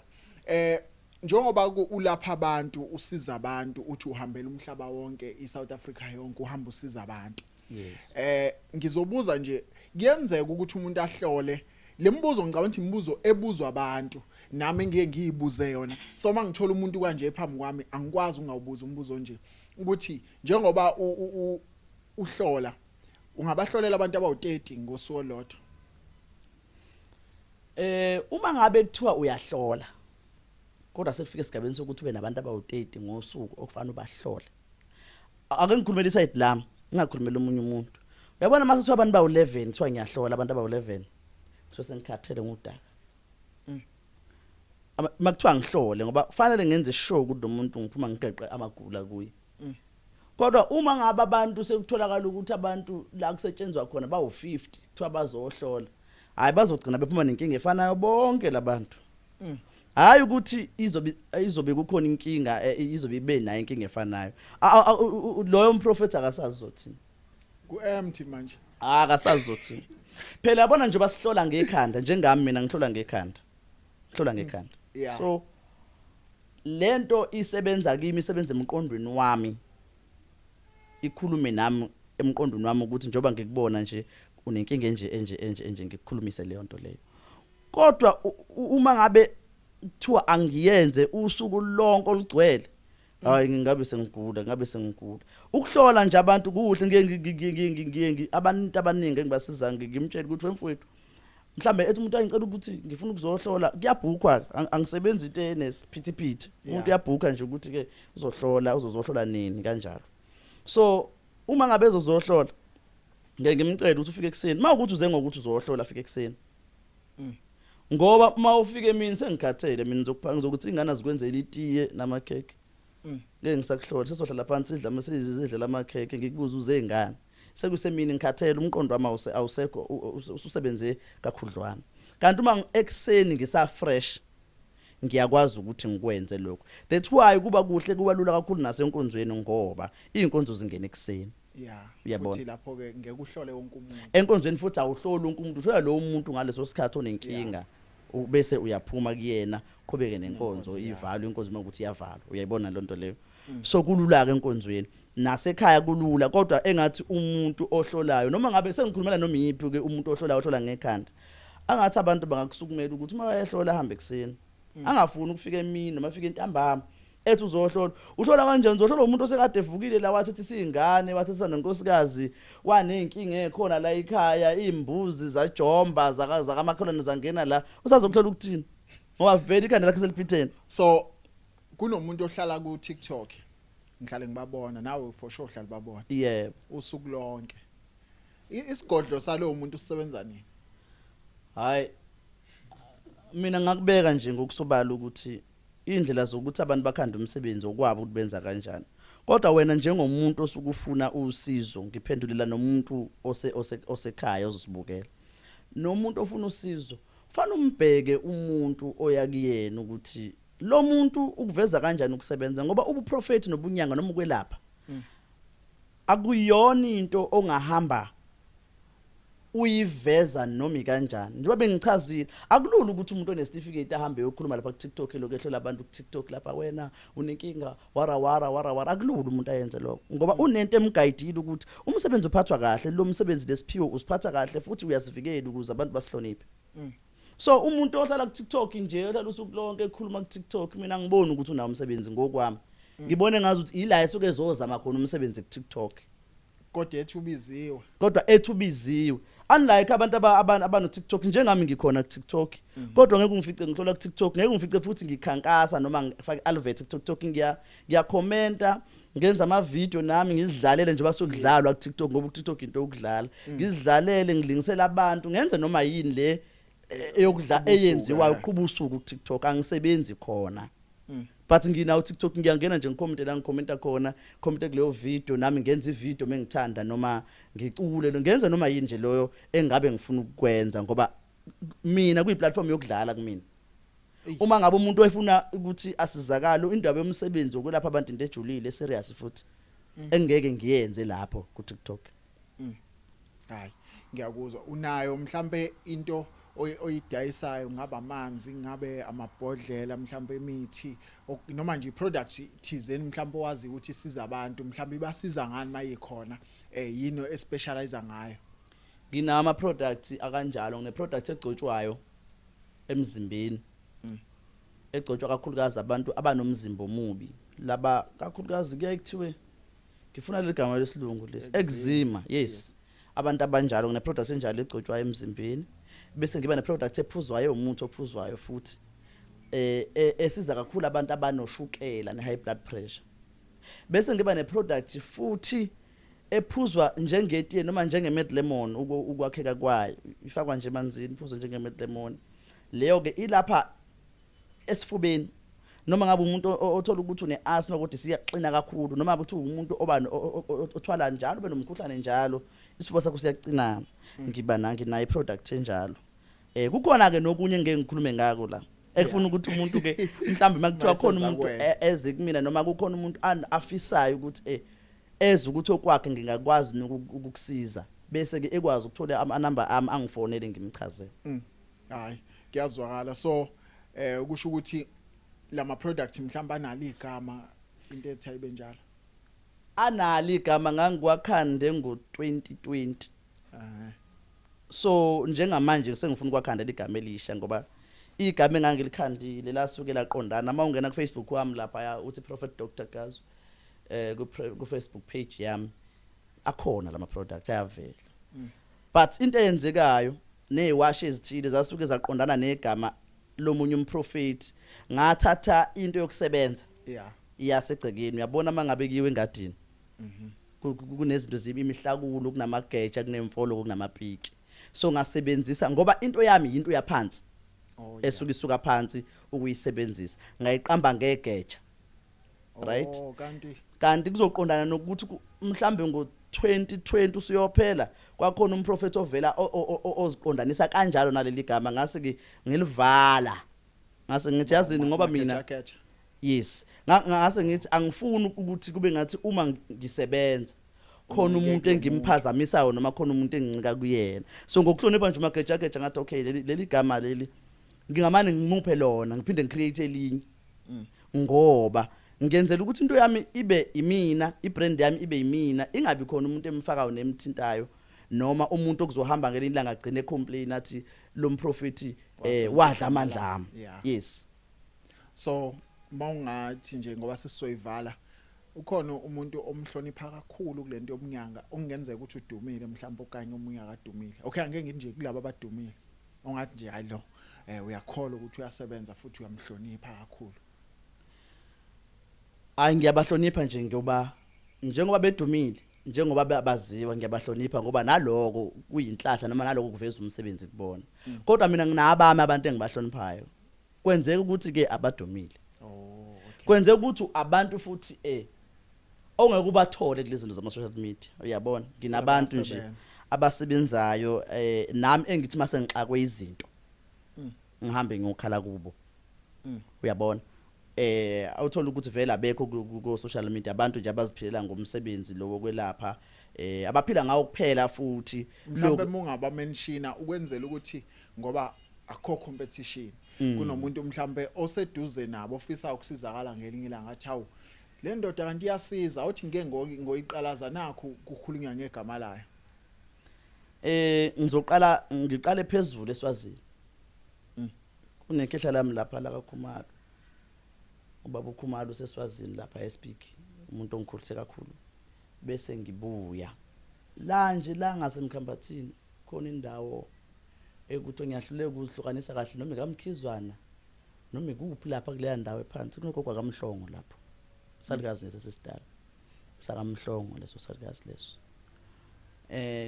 Njengoba ulapha abantu, usiza abantu, uthi uhambela umhlaba wonke, iSouth Africa yonke, uhamba usiza abantu. Yes. Ngizobuza nje, kuyenzeka ukuthi umuntu ahlole lembuzo? Ngicabanga ukuthi imibuzo ebuzwa abantu nami ngiye ngiyibuze yona. So mangithola umuntu kanje phambi kwami, angikwazi ungawubuza umbuzo nje ukuthi njengoba uhlola, ungabahlolela abantu abawu30 ngosuku olodwa? Uma ngabe kuthiwa uyahlola, kodwa sekufika esigabeni sokuthi ube nabantu abawu30 ngosuku okufanele ubahlole, ake ngikhulumele iside lami, ngingakhulumela omunye umuntu. Uyabona, mase kuthiwa abantu bawu11, kuthiwa ngiyahlola abantu abawu11, kuthiwa sengikhathele ngudaka. Makuthiwa ngihlole, ngoba kufanele ngenze sure ukuthi lo muntu ngiphuma ngigeqe amagula kuye. Kodwa uma ngabe abantu sekutholakala ukuthi abantu la kusetshenzwa khona bawu50, kuthiwa bazohlola, hayi, bazogcina bephuma nenkinga efanayo bonke labantu. Hayi ukuthi izobe kukhona inkinga, izobe ibe nayo inkinga efanayo. Loyo mprofeti akasazi uzothini. Ku-empty manje. Akasazi uzothini phela. Yabona nje, basihlola ngekhanda, njengami mina ngihlola ngekhanda, ngihlola ngekhanda. So lento isebenza kimi, isebenza emqondweni wami, ikhulume nami emqondweni wami ukuthi njengoba ngikubona nje unenkinga enje enje enje enje, ngikukhulumise leyo nto leyo. Kodwa uma ngabe kuthiwa angiyenze usuku lonke olugcwele, hayi, ngingabe sengigula, ngabe sengigula. Ukuhlola nje abantu kuhle. Ngiye abantu abaningi engibasiza, ngimtshela ukuthi, wemfowethu, mhlambe ethi umuntu angicela ukuthi ngifuna ukuzohlola, kuyabhukhwa. Angisebenzi into enesiphithiphithi. Umuntu uyabhukha nje ukuthi ke uzohlola, uzozohlola nini, kanjalo. So uma ngabe ezozohlola, ngeke ngimcele ukuthi ufike ekuseni. Uma ukuthi uze ngokuthi uzohlola, fike ekuseni, ngoba uma ufike emini sengikhathele mina, ngizokupha, ngizokuthi ingane azikwenzela itiye namakhekhe. Ngeke ngisakuhlola, sesohlala phansi sidla masizidlela amakhekhe, ngikubuza uze ngani sekusemini. Ngikhathele, umqondo wami awusekho, ususebenze kakhudlwana. Kanti uma ekuseni ngisa fresh, ngiyakwazi ukuthi ngikwenze lokho. That's why kuba kuhle, kuba lula kakhulu nasenkonzweni, ngoba iy'nkonzo zingena ekuseni. Uyabona. Futhi lapho ke ngeke uhlole wonke umuntu. Enkonzweni futhi awuhloli wonke umuntu, uhlola lowo muntu ngaleso sikhathi onenkinga, bese uyaphuma kuyena, qhubeke nenkonzo. Nenkonzo, yeah. Ivalwe inkonzo uma ukuthi iyavalwa. Uyayibona loo nto leyo? So kulula-ke enkonzweni, nasekhaya kulula. Kodwa engathi umuntu ohlolayo, noma ngabe sengikhulumela noma iyiphi-ke, umuntu ohlolayo ohlola ngekhanda, angathi abantu bangakusukumela ukuthi uma bayehlola ahambe ekuseni, angafuni ukufika emini noma afike entambama ethi uzohlola. Uhlola kanjani? Uzohlola umuntu osekade evukile la, wathi siyingane, wathi sinonkosikazi, waney'nkinga ey'khona la ekhaya, iy'mbuzi zajomba zakamakhelwane zangena la. Usazokuhlola ukuthini, ngoba vele ikhanda lakhe seliphithene? So kunomuntu ohlala ku TikTok, ngihlale ngibabona, nawe for sure uhlala babona. Yebo. Usuku lonke. Isigodlo salowo muntu sisebenza nini? Hayi, mina ngakubeka nje ngokusobala ukuthi indlela zokuthi abantu bakhanda umsebenzi okwabo ukuthi benza kanjani. Kodwa wena njengomuntu osuke ufuna usizo, ngiphendulela nomuntu ose osekhaya ozosibukela, nomuntu ofuna usizo, fanele umbheke umuntu oya kuyena ukuthi lo muntu ukuveza kanjani ukusebenza, ngoba ubuprofeti nobunyanga noma ukwelapha. Akuyona into ongahamba uyiveza noma kanjani. Njengoba bengichazile, akulula ukuthi umuntu onesitifiketi ahambe eyokhuluma lapha ku-TikTok, elokhu ehlola abantu ku-TikTok lapha, wena unenkinga, wara wara wara wara. Akulula umuntu ayenze lokho ngoba unento emgayidile ukuthi umsebenzi uphathwa kahle, lo msebenzi lesiphiwo usiphatha kahle futhi uyasivikela ukuze abantu basihloniphe. So umuntu ohlala ku-TikTok nje, ohlala usuku lonke ekhuluma ku-TikTok, mina ngiboni ukuthi unawo umsebenzi ngokwami. Ngibone ngazi ukuthi ila esuke ezozama khona umsebenzi ku-TikTok. Kodwa ethi ubiziwe. Kodwa ethi ubiziwe, unlike abantu abano TikTok njengami. Ngikhona ku TikTok, kodwa ngeke ungifice ngihlola ku TikTok, ngeke ungifice futhi ngikhankasa noma ngifake advert ku TikTok. Ngiya commenta, ngenza ama video nami, ngizidlalele nje basokudlalwa ku TikTok, ngoba ku TikTok into yokudlala. Ngizidlalele, ngilingisela abantu, ngenze noma yini le eyokudla Uqhuba usuku, eyenziwayo, uqhuba usuku ku TikTok. Angisebenzi khona, but nginawo TikTok, ngiyangena nje ngicommente la ngicommenta khona, comment kuleyo video, nami ngenza ivideo mengithanda, noma ngicule, ngenza noma yini nje loyo engabe ngifuna ukukwenza, ngoba mina kuyi platform yokudlala kumina. Uma ngabe umuntu efuna ukuthi asizakale, indaba yomsebenzi wokwelapha abantu into ejulile, serious futhi, engeke ngiyenze lapho ku TikTok. Hayi, ngiyakuzwa. Unayo mhlambe into oyidayisayo, ngaba amanzi, ngabe amabhodlela, mhlambe imithi, noma nje iproduct thizeni mhlambe owazi ukuthi isiza abantu, mhlambe ibasiza ngani mayikhona, yini especialize ngayo? Nginawo ama products akanjalo. Ngine product egcotshwayo emzimbeni, egcotshwa kakhulukazi abantu abanomzimba omubi, laba kakhulukazi kuyaye kuthiwe, ngifuna leli gama lesilungu lesi, eczema, yes, abantu abanjalo. Ngine product enjalo egcotshwayo emzimbeni, bese ngiba ne product ephuzwayo, umuthi ophuzwayo futhi, esiza kakhulu abantu abanoshukela ne high blood pressure. Bese ngiba ne product futhi ephuzwa njengetiye noma njenge-mad lemon, ukwakheka kwayo ifakwa nje emanzini, iphuzwa njenge-mad lemon. Leyo ke ilapha esifubeni, noma ngabe umuntu othola ukuthi une-asthma kodwa siyaqina kakhulu, noma ngabe uthi umuntu oba othwala njalo, ube nomkhuhlane njalo, isifuba sakho siyacinana, ngiba nginayo i-product enjalo. Kukhona ke nokunye engeke ngikhulume ngako la, ekufuna ukuthi umuntu ke mhlawumbe makuthiwa khona Mayiseza umuntu kuwena. Eze kumina, noma kukhona umuntu afisayo ukuthi eze ukuthi okwakhe ngingakwazi ukukusiza, bese ke ekwazi ukuthola amanamba ami, angifonele, ngimchazele. Hayi, kuyazwakala. So kusho ukuthi lama product mhlawumbe analo igama, into ethi ayibe njalo. Analo igama, ngangiwakhande ngo-2020. So njengamanje sengifuna ukwakhandela igama elisha, ngoba igama engangilikhandile lasuke laqondana. Uma ungena ku-Facebook wami lapha, uthi Prophet Dr Gazu, ku Facebook page yami, akhona lama products ayavela. But into eyenzekayo, neziwashi ezithile zasuke zaqondana negama lomunye umprofeti, ngathatha into yokusebenza iyasegcekeni. Uyabona, mangabe kuyiwe engadini, kunezinto zibi, imihlakulo, kunamageja, kunemfolo, kunamapiki, so ngasebenzisa, ngoba into yami into yaphansi esuka isuka phansi ukuyisebenzisa, ngayiqamba ngegeja, right? Oh, kanti Kanti kuzoqondana nokuthi mhlambe ngo-2020 usuyophela, kwakhona umprofeti ovela oziqondanisa kanjalo naleli gama, ngase ke ngilivala, ngase ngithi yazini, ngoba mina Mageja-geja. Yes, ngase ngithi angifuni ukuthi kube ngathi uma ngisebenza khona Uncike umuntu kulo muntu. engimphazamisayo, noma khona umuntu engincika kuyena. So ngokuhlonipha nje umagejageja, ngathi okay, leli gama leli ngingamane ngimuphe lona, ngiphinde ngicreate elinye, ngoba ngenzela ukuthi into yami ibe imina, ibrand yami ibe imina, ingabi khona umuntu emfakayo nemthintayo, noma umuntu okuzohamba ngelinye ilanga agcine complain athi lo mprofeti Wasebenzisa wadla amandla amandla ami. Yes. So mawungathi nje, ngoba sesizoyivala, ukhona umuntu omhlonipha kakhulu kulento yobunyanga, okungenzeka ukuthi udumile mhlawumbe okanye omunye akadumile? Okay, angeke ngithi nje kulabo abadumile, ongathi nje hayi, lo uyakholwa ukuthi uyasebenza futhi uyamhlonipha kakhulu. Hayi, ngiyabahlonipha nje, ngoba njengoba bedumile, njengoba baziwa, ngiyabahlonipha ngoba naloko kuyinhlahla, noma naloko kuveza umsebenzi kubona. Kodwa mina nginabami abantu engibahloniphayo, kwenzeka ukuthi ke abadumile, Oh, okay. Kwenzeka ukuthi abantu futhi ongeke ubathole kulezi zinto zama social media, uyabona, nginabantu nje Bayasebenza. abasebenzayo nami, engithi mase ngixakwe izinto ngihambe ngiyokhala kubo. Uyabona. Awuthola ukuthi vele abekho ku social media, abantu nje abaziphilela ngomsebenzi lo wokwelapha, abaphila ngawo kuphela futhi. Mhlawumbe mungaba mentiona ukwenzela ukuthi, ngoba akho competition, kunomuntu mhlawumbe oseduze nabo ofisa ukusizakala ngelinye ilanga, athi hawu, le ndoda kanti iyasiza, uthi ngeke ngoyiqalaza nakho kukhulunywa ngegama layo. Ngizoqala ngiqale phezulu eSwazini. Kunekhehla lami lapha la kaKhumalo, ubaba uKhumalo useSwazini lapha eSpeak, umuntu ongikhulise kakhulu. Bese ngibuya la nje la ngasemkhambathini, khona indawo ekuthi ngiyahluleka ukuzihlukanisa kahle noma ikamkhizwana noma ikuphi lapha kuleya ndawo ephansi, kunogogo kaMhlongo lapho, salukazi ngesesidala sakaMhlongo leso salukazi leso.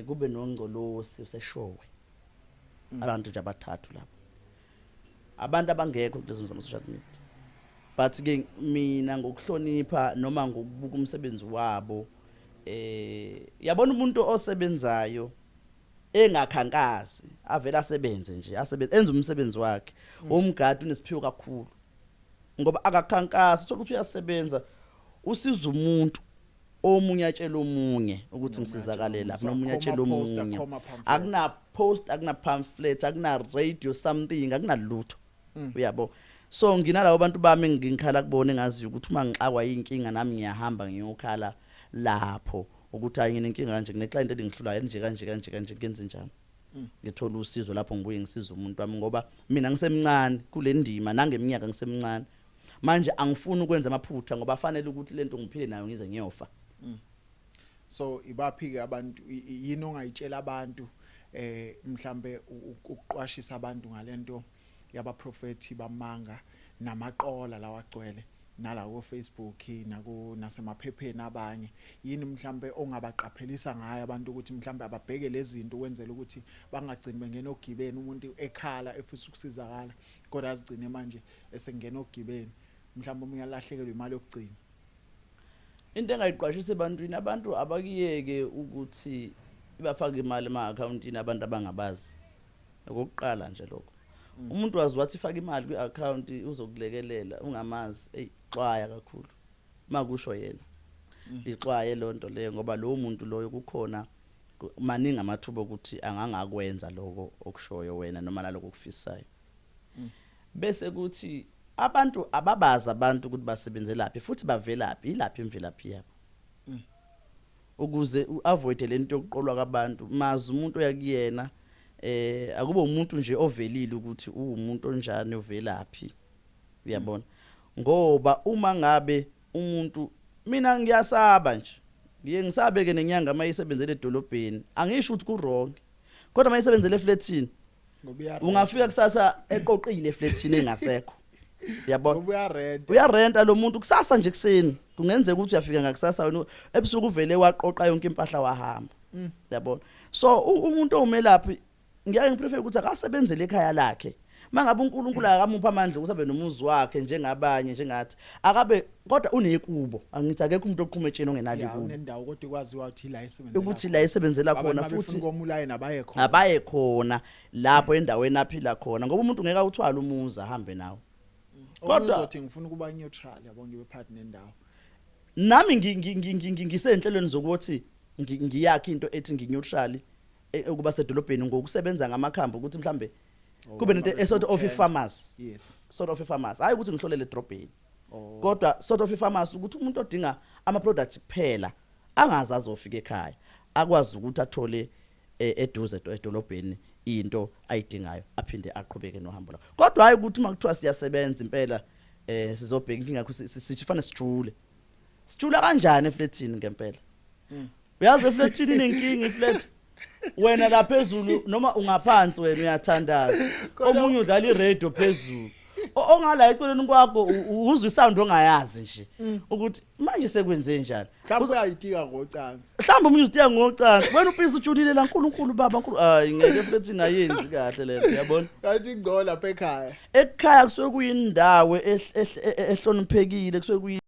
Kube noNgcolosi useshowe, abantu nje abathathu lapho, abantu abangekho kulezi zama social media, but ke mina ngokuhlonipha noma ngokubuka umsebenzi wabo, yabona umuntu osebenzayo engakhankasi, avela asebenze nje, asebenze enze umsebenzi wakhe. Umgadi unesiphiwo kakhulu ngoba akakhankasi, uthola ukuthi uyasebenza, usiza umuntu, omunye atshela omunye ukuthi ngisizakale lapha, nomunye atshela omunye. Akuna post, akuna pamphlet, akuna radio something, akunalutho, uyabo. So nginalabo bantu bami ngikhala kubona, engaziyo ukuthi uma ngixakwa inkinga nami ngiyahamba ngiyokhala lapho ukuthi hayi, nginenkinga kanje, ngine-client elingihlulayo nje kanje kanje kanje, ngenze njani? Ngithola usizo lapho, ngibuye ngisiza umuntu wami, ngoba mina ngisemncane kule ndima, nangeminyaka ngisemncane manje, angifuni ukwenza amaphutha ngoba fanele ukuthi lento ngiphile nayo ngize ngiyofa. So ibaphi ke abantu, yini ongayitshela abantu, mhlambe ukuqwashisa abantu ngalento yabaprofeti bamanga namaqola lawa agcwele nala ku Facebook naku nasemaphepheni abanye? Yini mhlambe ongabaqaphelisa ngayo abantu ukuthi mhlambe ababheke lezi zinto ukwenzela ukuthi bangagcini bengena ogibeni, umuntu ekhala efisa ukusizakala kodwa azigcine manje esengena ogibeni, mhlambe omunye alahlekelwe imali yokugcina? Into engayiqwashisa ebantwini, abantu abakuyeke ukuthi ibafake imali ema-akhawuntini abantu abangabazi. Okokuqala nje lokho, umuntu wazi wathi ifaka imali kwi-akhawunti uzokulekelela, ungamazi, eyi, xwaya kakhulu makusho yena, ixwaye leyo nto leyo, ngoba lowo muntu loyo kukhona maningi amathuba okuthi angangakwenza lokho okushoyo wena noma naloko okufisayo. Bese kuthi abantu ababazi abantu ukuthi basebenzelaphi futhi bavelaphi, ilaphi imvelaphi yabo, ukuze uavoid lento yokuqolwa kwabantu. Mazi umuntu oyakuyena, akube umuntu nje ovelile ukuthi uwumuntu onjani, ovelaphi, uyabona, ngoba uma ngabe umuntu, mina ngiyasaba nje, ngiye ngisabe ke nenyanga mayisebenzele edolobheni. Angisho ukuthi ku wrong, kodwa mayisebenzele eflatini, Ngoba uyarenta. Ungafika kusasa eqoqile eflatini engasekho, uyabona. Ngoba uyarenta. Uyarenta lo muntu. Kusasa nje kuseni kungenzeka ukuthi uyafika ngakusasa wena ebusuku uvele waqoqa yonke impahla wahamba, yabona. So umuntu owumelaphi ngiyake ngiprefer ukuthi akasebenzele ekhaya lakhe. Mangabe uNkulunkulu akamupha amandla ukuthi abe nomuzi wakhe njengabanye, njengathi akabe, kodwa unekubo. Angithi akekho umuntu oqhuma etsheni ongenalo ikubo. Unendawo kodwa ikwaziwa ukuthi la isebenzela ukuthi la isebenzela khona futhi komulayini abaye khona. Abaye khona lapho endaweni aphila khona, ngoba umuntu ngeke awuthwale umuzi ahambe nawo. Kodwa uzothi ngifuna ukuba neutral, yabo, ngibe phakathi nendawo. Nami ngisenhlelweni zokuthi ngiyakhe into ethi ngi-neutral, ukuba sedolobheni ngokusebenza ngamakhambi, ukuthi mhlambe kube nento a sort of i-pharmacy. Sort of i-pharmacy, hayi ukuthi ngihlolele edrobheni, kodwa sort of i-pharmacy ukuthi umuntu odinga ama-products kuphela angaze azofika ekhaya, akwazi ukuthi athole eduze edolobheni into ayidingayo, aphinde aqhubeke nohambo lakhe. Kodwa hayi ukuthi uma kuthiwa siyasebenza impela, sizobheka inkinga yakho, sithi fanele sijule. Sijula kanjani efletini ngempela? Uyazi efletini inenkinga iflet, wena la phezulu noma ungaphansi, wena uyathandaza, omunye udlala iradio phezulu, ongala eceleni kwakho uzwa isound ongayazi nje ukuthi manje sekwenze njani. Mhlawumbe uyayitika ngocansi. Mhlawumbe omunye uzitika ngocansi, wena upisi ujulile la, "Nkulunkulu baba, Nkulu." Hayi, ngeke, efletini ayenzi kahle lento, uyabona. Kanti ingcono lapha ekhaya. Ekhaya kusuke kuyindawo ehloniphekile, kusuke kuyi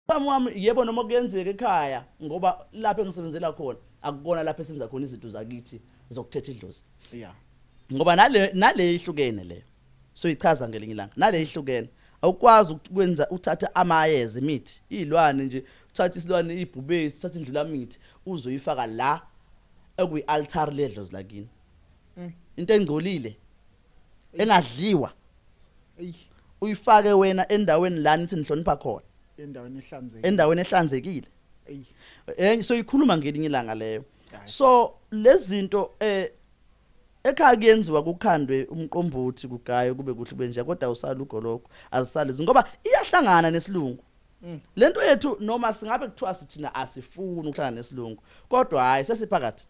Wami yebo, noma kuyenzeka ekhaya, ngoba lapho engisebenzela khona akukona lapho esenza khona izinto zakithi zokuthetha idlozi. Ngoba nale ihlukene leyo, so ichaza ngelinye ilanga. Nale ihlukene, awukwazi ukwenza uthatha amayeza, imithi, izilwane nje, uthatha isilwane ibhubesi, uthatha indlulamithi uzoyifaka la ekuyi altar ledlozi lakini. Into engcolile engadliwa uyifake wena endaweni la nithi nihlonipha khona, endaweni ehlanzekile, endaweni ehlanzekile. So ikhuluma ngelinye ilanga leyo. So lezinto ekhaya kuyenziwa, kukhandwe umqombothi, kugaye, kube kuhle benje, kodwa usala ugoloko, azisali ngoba iyahlangana nesilungu. Lento yethu, noma singabe kuthiwa sithina asifuni ukuhlangana nesilungu, kodwa hayi, sesiphakathi.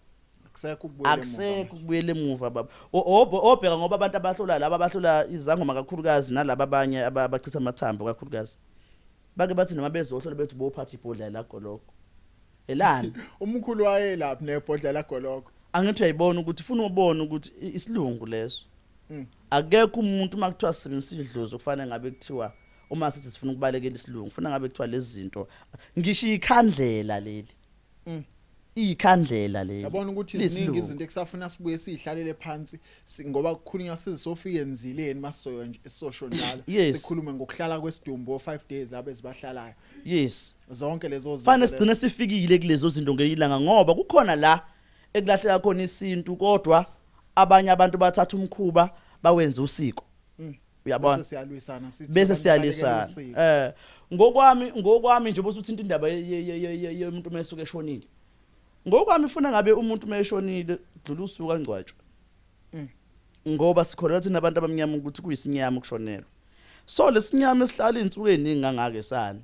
Akusekho ukubuyela emuva. Akusekho ukubuyela emuva, baba. Obheka ngoba abantu abahlola laba, abahlola izangoma kakhulukazi, nalaba abanye abachitha amathambo kakhulukazi, bake bathi noma bezohlola bethi bophatha ibhodlela lagoloko elani. Umkhulu wayelaphi nebhodlela lagoloko? Angithi uyayibona ukuthi ufuna ubone ukuthi isilungu leso. Akekho umuntu uma kuthiwa sisebenzisa idlozi okufanele ngabe kuthiwa uma sithi sifuna ukubalekela isilungu, ufuna ngabe kuthiwa lezi zinto, ngisho ikhandlela leli, ikhandlela leli. Yabona ukuthi ziningi Lisilungu. izinto ekusafuna sibuye sihlalele phansi ngoba kukhulunywa sizofika enzileni masoyo nje, sosho njalo. Sikhulume ngokuhlala kwesidumbu o5 days labo ezibahlalayo. Zonke lezo zinto Fanele lezo. Sigcine sifikile kulezo zinto ngelanga, ngoba kukhona la ekulahleka khona isintu, kodwa abanye abantu bathatha umkhuba bawenza usiko. Uyabona? Bese siyalwisana sithi Bese abantu balekela siyalisana. usiko. Ngokwami nje, bosuthinta indaba yomuntu mesuke eshonile, ngokwami ufuna ngabe umuntu meshonile dlula usuku angcwatshwe. Ngoba sikholelwa thina abantu abamnyama ukuthi kuyisinyama ukushonelwa, so lesinyama esihlala izinsuku eziningi kangaka esani,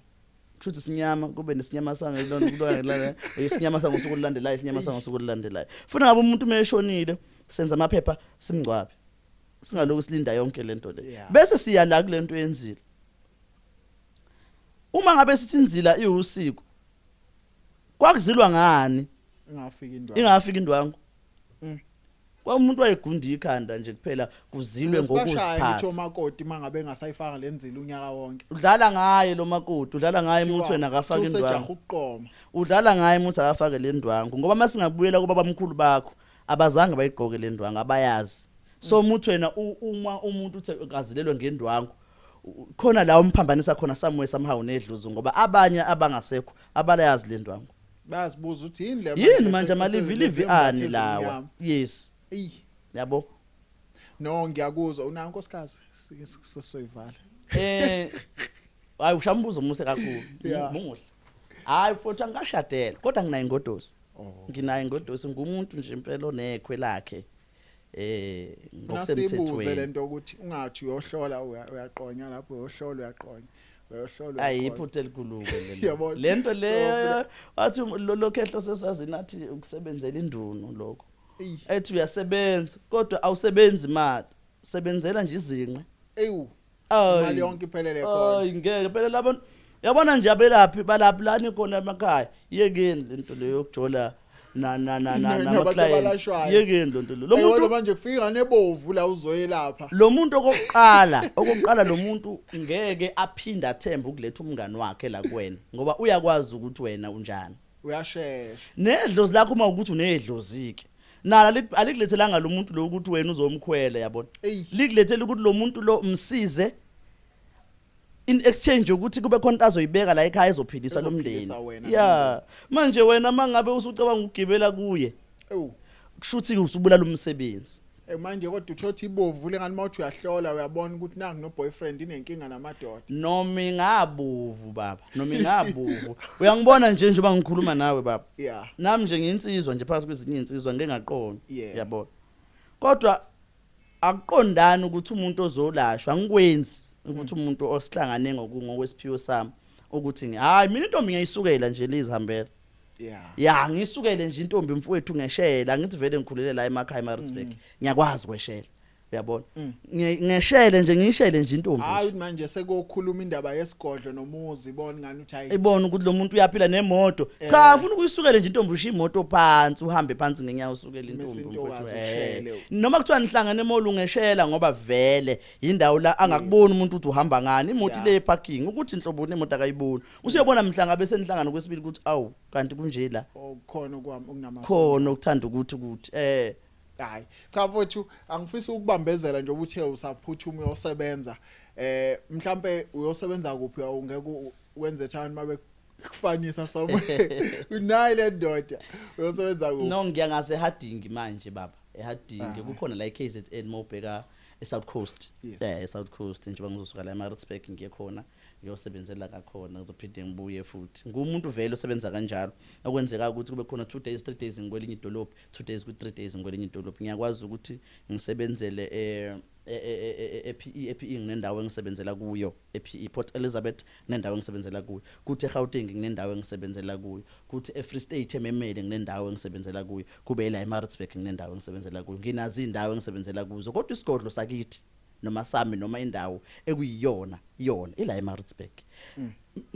kusho ukuthi isinyama kube nesinyama sangelona, isinyama sangosuku olulandelayo, isinyama sangosuku olulandelayo. Funa ngabe umuntu meshonile senza amaphepha simngcwabe, singaloku silinda yonke lento le. Bese siya la kulento yenzile. Uma ngabe sithi inzila iwusiko, kwakuzilwa ngani? Ingafika indwangu. Ingafika indwangu. Kwa umuntu wayegunda ikhanda nje kuphela, kuzilwe Sibashaya ngisho ngokuziphatha. Omakoti mangabe engasayifanga lenzila unyaka wonke. Udlala ngaye lo makoti, udlala ngaye Kuthiwa umuntu wena akafaka kuthiwa usejaha indwangu. Ukuqoma. Udlala ngaye umuntu akafake le ndwangu, ngoba masingabuyela kuba bamkhulu bakho, abazange bayigqoke le ndwangu, abayazi. So umuntu wena uma umuntu uthe kazilelwe ngendwangu, khona la umphambanisa khona somewhere somehow nedlozi, ngoba abanye abangasekho abalayazi le ndwangu. Bayazibuza ukuthi yini le Yini manje amalivi livi ani lawa? Yes. Eyi. Yabo. No, ngiyakuzwa. Unayo nkosikazi? Sike sesoyivala. Hayi, ushambuzo muhle kakhulu. Muhle. Hayi futhi angikashadela, kodwa nginayo ingodosi. Nginayo ingodosi, ngumuntu nje impela onekhwe lakhe Funa sibuze ngokusemthethweni. Lento ukuthi ungathi uyohlola uyaqonya lapho, uyohlola uyaqonya, uyohlola Ayi, uyaqonya. Iphutha elikhulu ke lelo. Yabona? Lento So, leyo wathi lo khehlo sesazini athi ukusebenzela induno lokho. Eyi. Ethi uyasebenza, kodwa awusebenzi imali, sebenzela nje izinqe. Ewu. Ayi. Imali yonke iphelele khona. Ayi ngeke phela labantu, yabona nje abelaphi balaphi lani khona emakhaya, yekeni lento leyo yokujola na na na na Nabantu nama client. abalashwayo. Yekeni lento lo Eyona muntu. Manje kufika nebovu la uzoyelapha. Lo muntu okokuqala lo muntu ngeke aphinde athembe ukuletha umngani wakhe la kuwena, ngoba uyakwazi ukuthi wena unjani. Uyashesha. Nedlozi lakho, uma ukuthi unedlozi ke nala alikulethelanga lo muntu lo ukuthi wena uzomkhwela, yabona. Eyi. Likulethela ukuthi lo muntu lo msize in exchange yokuthi kube khona into azoyibeka la ekhaya ezophilisa lo mndeni. Ezophilisa wena. Ya, manje wena mangabe usucabanga ukugibela kuye, Ewu. kushuthi usubulala umsebenzi. Manje kodwa uthothi ibovu lengani, mawuthi uyahlola uyabona ukuthi nangu no boyfriend inenkinga namadoda. Noma ingabovu baba, noma ingabovu, uyangibona nje njengoba ngikhuluma nawe baba. Nami nje ngiyinsizwa nje phakathi kwezinye izinsizwa, ngeke ngaqonda. Yabona, kodwa akuqondani ukuthi umuntu ozolashwa, angikwenzi ukuthi umuntu osihlangane ngokwesiphiwo sami ukuthi hayi, mina intombi ngiyayisukela nje lizihambela. Ya, ngisukele nje intombi mfowethu ngeshela, ngithi vele ngikhulele la emakhaya eMaritzburg. Ngiyakwazi kweshela. Uyabona, ngeshele nje, ngishele nje intombi. Hayi, nje. ukuthi manje sekuyokhuluma indaba yesigodlo nomuzi, ibona ngani ukuthi hayi. Ibona ukuthi lo muntu uyaphila nemoto. Cha, ufuna ukuyisukele nje intombi, ushiye imoto phansi, uhambe phansi ngenyawo, usukele Mese intombi, intokazi mfowethu. ushele. Noma kuthiwa nihlangane emall, ungeshela ngoba vele indawo la angakuboni umuntu ukuthi uhamba ngani imoto. Le parking ukuthi inhloboni imoto akayiboni, usuyobona mhla ngabe senihlangana kwesibili ukuthi awu, kanti kunje la. Okukhona kwami okunamaso. Khona okuthanda ukuthi. Hayi cha mfowethu, angifisi ukubambezela nje ukuthi usaphuthuma uyosebenza. Mhlambe uyosebenza kuphi? Awungeke wenze thani mabe kufanisa somewhere unayi le ndoda, uyosebenza kuphi? No, ngiya ngase Harding manje baba, eHarding. Kukhona la eKZN mawubheka eSouth Coast. eSouth Coast njengoba ngizosuka la eMaritzburg ngiye khona, ngiyosebenzela kakhona, ngizophinde ngibuye futhi. Ngumuntu vele osebenza kanjalo, okwenzeka ukuthi kube khona 2 days, 3 days ngikwelinye idolophu, 2 days ku 3 days ngikwelinye idolophu. Ngiyakwazi ukuthi ngisebenzele e-PE, ePE nginendawo engisebenzela kuyo ePE, Port Elizabeth nginendawo engisebenzela kuyo, kuthi eGauteng nginendawo engisebenzela kuyo, kuthi eFree State eMemele nginendawo engisebenzela kuyo, kube la eMaritzburg nginendawo engisebenzela kuyo. Nginazo indawo engisebenzela kuzo, kodwa isigodlo sakithi noma sami noma indawo ekuyiyona yona ila eMaritzburg.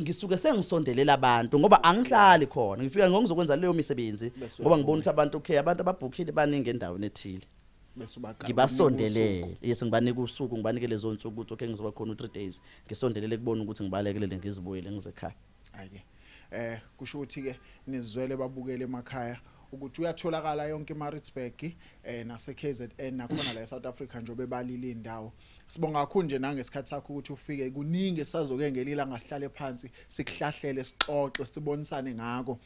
Ngisuke sengisondelela abantu ngoba angihlali khona, ngifika ngizokwenza leyo misebenzi. Bese Ngoba ngibona uyabuya. ukuthi abantu, okay, abantu ababhukhile baningi endaweni ethile. Bese ubaqala. Ngibasondelele, yes, ngibanike usuku, ngibanike lezo nsuku ukuthi okay, ngizoba khona u3 days, ngisondelele kubona ukuthi ngibalekelele, ngizibuyele ngize ekhaya. Ayike, kusho ukuthi ke nizwele babukele emakhaya ukuthi uyatholakala yonke eMaritzburg nase KZN nakhona la eSouth Africa nje bebalile indawo. Sibonga kakhulu nje nangesikhathi sakho ukuthi ufike. Kuningi sazoke ngelila ngahlale phansi sikuhlahlele, sixoxe, sibonisane ngako,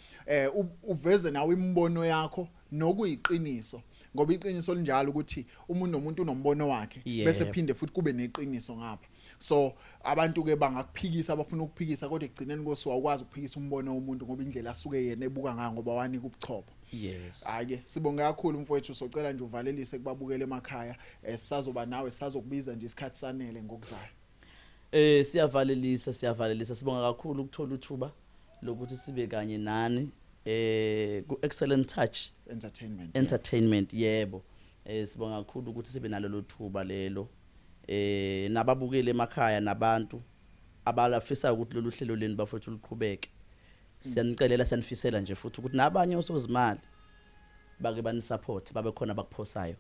uveze nawe imibono yakho nokuyiqiniso, ngoba iqiniso linjalo ukuthi umuntu nomuntu unombono wakhe, bese phinde futhi kube neqiniso ngapha. So abantu ke bangakuphikisa abafuna ukuphikisa, kodwa ekugcineni kosuku awukwazi ukuphikisa umbono womuntu ngoba indlela asuke yena ebuka ngayo, ngoba wanika ubuchopho. Hayi ke, sibonga kakhulu mfowethu. Socela nje uvalelise kubabukele emakhaya. Sisazoba nawe, sisazokubiza nje isikhathi sanele ngokuzayo. Siyavalelisa, siyavalelisa. Sibonga kakhulu ukuthola uthuba lokuthi sibe kanye nani ku Excellent Touch Entertainment. Entertainment, yebo. Sibonga kakhulu ukuthi sibe nalo lo thuba lelo. Nababukeli emakhaya nabantu abalafisa ukuthi lolu hlelo leni bafethu luqhubeke. Siyanicelela, siyanifisela nje futhi ukuthi nabanye osozimali bake banisupport, babe khona bakuphosayo.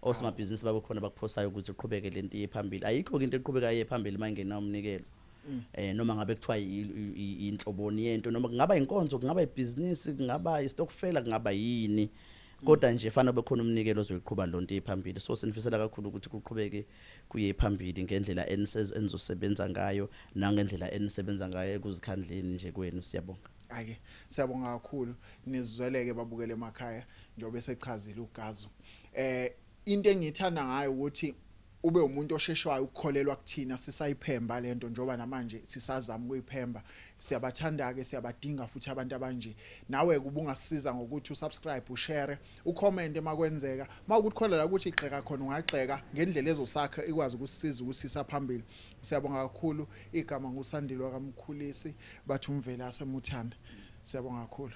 Osomabhizinisi babe khona bakuphosayo ukuze uqhubeke lento iye phambili. Ayikho ke into eqhubeka iye phambili mayingena umnikelo. Noma ngabe kuthiwa inhloboni yento, noma kungaba inkonzo, kungaba ibhizinisi, kungaba istokfela, kungaba yini, kodwa nje fanele kube khona umnikelo ozoyiqhuba lonto iphambili. So sinifisela kakhulu ukuthi kuqhubeke kuye phambili ngendlela enizosebenza ngayo nangendlela enisebenza ngayo ekuzikhandleni nje kwenu. Siyabonga. Ake siyabonga kakhulu. Nizweleke babukele emakhaya njengoba esechazile uGazu. Into engiyithanda ngayo ukuthi ube umuntu osheshwayo ukukholelwa kuthina sisayiphemba lento, njengoba namanje sisazama ukuyiphemba. Siyabathanda ke, siyabadinga futhi abantu abanje. Nawe kubungasiza ngokuthi usubscribe, ushare, ucomment emakwenzeka. Mawukuthi khona la ukuthi igxeka khona, ungagxeka ngendlela ezosakha, ikwazi ukusisiza ukusisa phambili. Siyabonga kakhulu. Igama nguSandile wakaMkhulisi, bathi umvela asemuthanda. Siyabonga kakhulu.